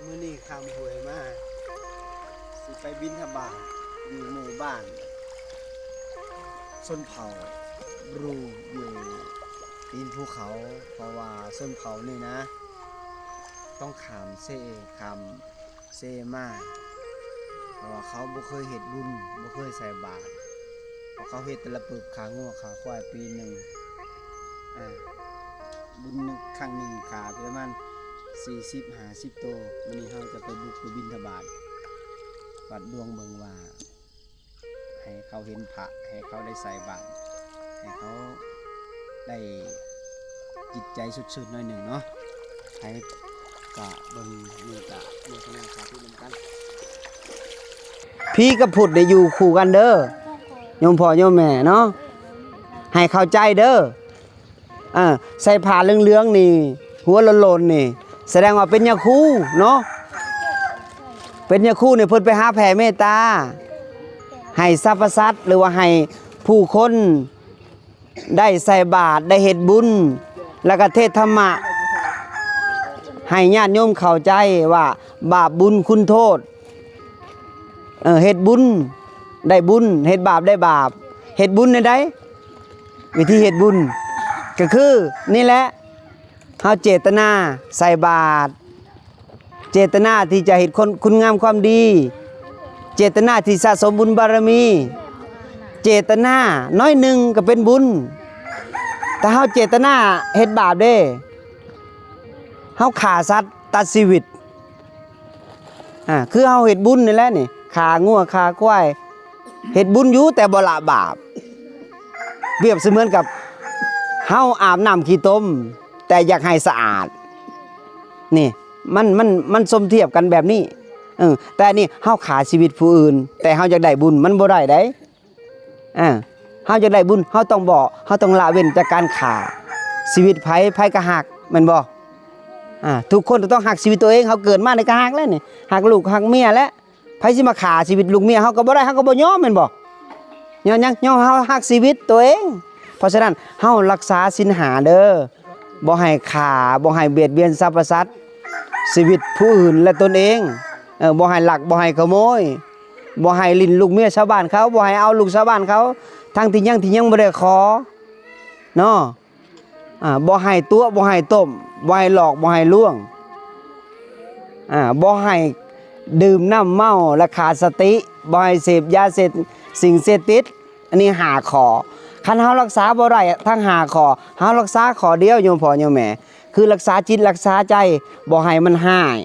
ມື້ນີ້ຂ້າມຫ້ວຍມາ ຊິໄປບິນທະບາດຢູ່ໝູ່ບ້ານຊົນເຜົ່າບຣູ ຢູ່ຕີນພູເຂົາ ເພາະວ່າຊົນເຜົ່ານີ້ນະ ຕ້ອງຂ້າມເຊ ຂ້າມເຊມາ ເພາະວ່າເຂົາບໍ່ເຄີຍເຮັດບຸນ ບໍ່ເຄີຍໃສ່ບາດ ເພາະເຂົາເຮັດແຕ່ລະປຶກ ຂ້າງົວຂ້າຄວາຍປີໜຶ່ງ ອາ ບຸນໜຶ່ງ ຄັ້ງໜຶ່ງຂ້າໄປປະມານສີ່ສິບຫ້າສິບໂຕ. ມື້ນີ້ເຮົາຈະໄປບຸກໄປບິນທະບາດ ວັດດວງເບິ່ງວ່າ ໃຫ້ເຂົາເຫັນພະ ໃຫ້ເຂົາໄດ້ໃສ່ບາດ ໃຫ້ເຂົາໄດ້ຈິດໃຈສົດຊື່ນໜ້ອຍໜຶ່ງເນາະ. ໃຜກະເບິ່ງນີ້ກະໂມທະນາສາທຸນຳກັນ. ຜີກັບພຸດນີ້ຢູ່ຄູ່ກັນເດີ ໂຍມພໍ່ໂຍມແມ່ເນາະ ໃຫ້ເຂົ້າໃຈເດີ. ເອີ ໃສ່ຜ້າເຫຼືອງໆນີ້ ຫົວໂລນໆນີ້ ສະແດງວ່າເປັນຍາຄູເນາະ ເປັນຍາຄູນີ້ ເພິ່ນໄປຫາແຜ່ເມດຕາ ໃຫ້ສັບພະສັດ ຫຼືວ່າໃຫ້ຜູ້ຄົນໄດ້ໃສ່ບາດ ໄດ້ເຮັດບຸນ ແລ້ວກໍເທດທຳມະໃຫ້ຍາດໂຍມເຂົ້າໃຈວ່າບາບບຸນຄຸນໂທດ. ເອີ ເຮັດບຸນໄດ້ບຸນ ເຮັດບາບໄດ້ບາບ. ເຮັດບຸນແນວໃດ? ວິທີເຮັດບຸນກໍຄືນີ້ແຫຼະ ເຮົາເຈດຕະນາໃສ່ບາດ ເຈດຕະນາທີ່ຈະເຮັດຄຸນ ຄຸນງາມຄວາມດີ ເຈດຕະນາທີ່ສະສົມບຸນບາລະມີ ເຈດຕະນາໜ້ອຍໜຶ່ງກໍເປັນບຸນ. ຖ້າເຮົາເຈດຕະນາເຮັດບາບເດ້ ເຮົາຂ້າສັດຕັດຊີວິດ ອາ ຄືເຮົາເຮັດບຸນນີ້ແຫຼະນີ້ ຂ້າງົວຂ້າຄວາຍ ເຮັດບຸນຢູ່ແຕ່ບໍ່ລະບາບ. ປຽບສະເໝືອນກັບເຮົາອາບນ້ຳຂີ້ຕົມ ແຕ່ຢາກໃຫ້ສະອາດ ນີ້ ມັນ ມັນ ມັນສົມທຽບກັນແບບນີ້. ເອີ ແຕ່ອັນນີ້ເຮົາຂ້າຊີວິດຜູ້ອື່ນ ແຕ່ເຮົາຢາກໄດ້ບຸນ ມັນບໍ່ໄດ້ໃດ໋. ອາ ເຮົາຢາກໄດ້ບຸນ ເຮົາຕ້ອງບໍ່ ເຮົາຕ້ອງລະເວັ້ນຈາກການຂ້າຊີວິດໃຜ ໃຜກໍຮັກ ແມ່ນບໍ່? ອາ ທຸກຄົນກໍຕ້ອງຮັກຊີວິດຕົວເອງ ເຮົາເກີດມານີ້ກໍຮັກແລ້ວນີ້ ຮັກລູກຮັກເມຍແຫຼະ. ໃຜຊິມາຂ້າຊີວິດລູກເມຍເຮົາກໍບໍ່ໄດ້ ເຮົາກໍບໍ່ຍອມ ແມ່ນບໍ່? ຍ້ອນຫຍັງ? ຍ້ອນເຮົາຮັກຊີວິດຕົວເອງ. ເພາະສະນັ້ນ ເຮົາລັກສາສິນຫ້າເດີ ບໍ່ໃຫ້ຂ້າ ບໍ່ໃຫ້ບຽດບຽນສັບພະສັດ ຊີວິດຜູ້ອື່ນ ແລະ ຕົນເອງ. ເອີ ບໍ່ໃຫ້ລັກ ບໍ່ໃຫ້ຂະໂມຍ ບໍ່ໃຫ້ຫຼິ້ນລູກເມຍຊາວບ້ານເຂົາ ບໍ່ໃຫ້ເອົາລູກຊາວບ້ານເຂົາ ທັງທີ່ຍັງ ທີ່ຍັງບໍ່ໄດ້ຂໍເນາະ. ອາ ບໍ່ໃຫ້ຕົວະ ບໍ່ໃຫ້ຕົ້ມ ບໍ່ໃຫ້ຫຼອກ ບໍ່ໃຫ້ລວງ ອາ ບໍ່ໃຫ້ດື່ມນ້ຳເມົາ ແລະ ຂາດສະຕິ ບໍ່ໃຫ້ເສບຢາເສບ ສິ່ງເສບຕິດ. ອັນນີ້ຫ້າຂໍ້. ຄັນເຮົາລັກສາບໍ່ໄດ້ທັງຫ້າຂໍ້ ເຮົາລັກສາຂໍ້ດຽວ ໂຍມພໍ່ໂຍມແມ່ ຄືລັກສາຈິດລັກສາໃຈ ບໍ່ໃຫ້ມັນຮ້າຍ